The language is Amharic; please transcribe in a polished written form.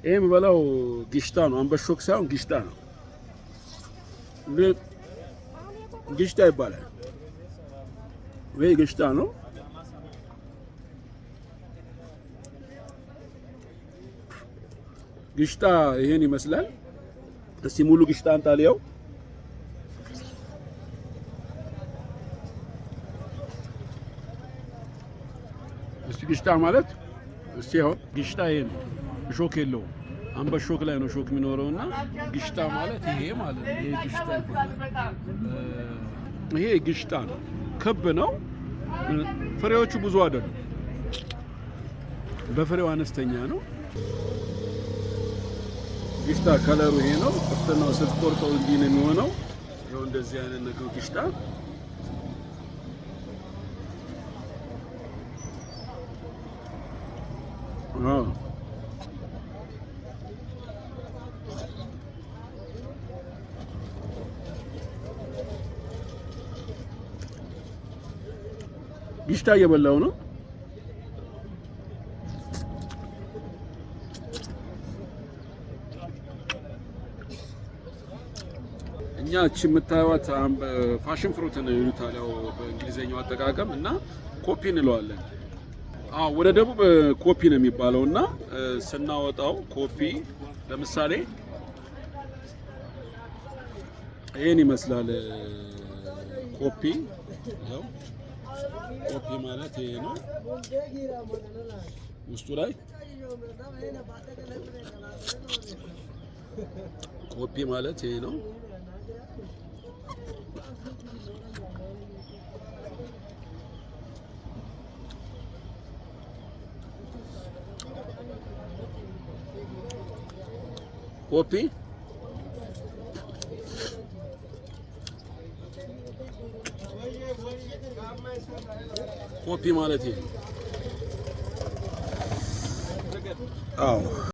ይሄ የምበላው ጊሽታ ነው። አንበሾክ ሳይሆን ጊሽታ ነው። ጊሽታ ይባላል። ይሄ ጊሽታ ነው። ግሽጣ ይሄን ይመስላል። እስቲ ሙሉ ግሽጣ አንጣልየው። እስቲ ግሽጣ ማለት እስቲ ይኸው ግሽጣ ይሄ ነው። እሾክ የለውም። አንበሾክ ላይ ነው እሾክ የሚኖረውና ግሽጣ ማለት ይሄ ማለት ነው። ይሄ ግሽጣ ይባላል። ይሄ ግሽጣ ነው። ክብ ነው። ፍሬዎቹ ብዙ አይደሉም። በፍሬው አነስተኛ ነው። ግሽጣ color ኡ ይሄ ነው። ጥፍጥናው ስትቆርጠው እንዲህ ነው የሚሆነው። ይኸው እንደዚህ አይነት ነገር ግሽጣ። አዎ፣ ግሽጣ እየበላው ነው። እኛ እቺ የምታዩት passion fruit ነው ይሉታል፣ ያው በእንግሊዘኛው አጠቃቀም እና ኮፒ እንለዋለን። አዎ፣ ወደ ደቡብ ኮፒ ነው የሚባለው። እና ስናወጣው ኮፒ ለምሳሌ ይሄን ይመስላል። ኮፒ ያው ኮፒ ማለት ይሄ ነው። ውስጡ ላይ ኮፒ ማለት ይሄ ነው። ኮፒ ኮፒ ማለት ይሄ ነው። አዎ።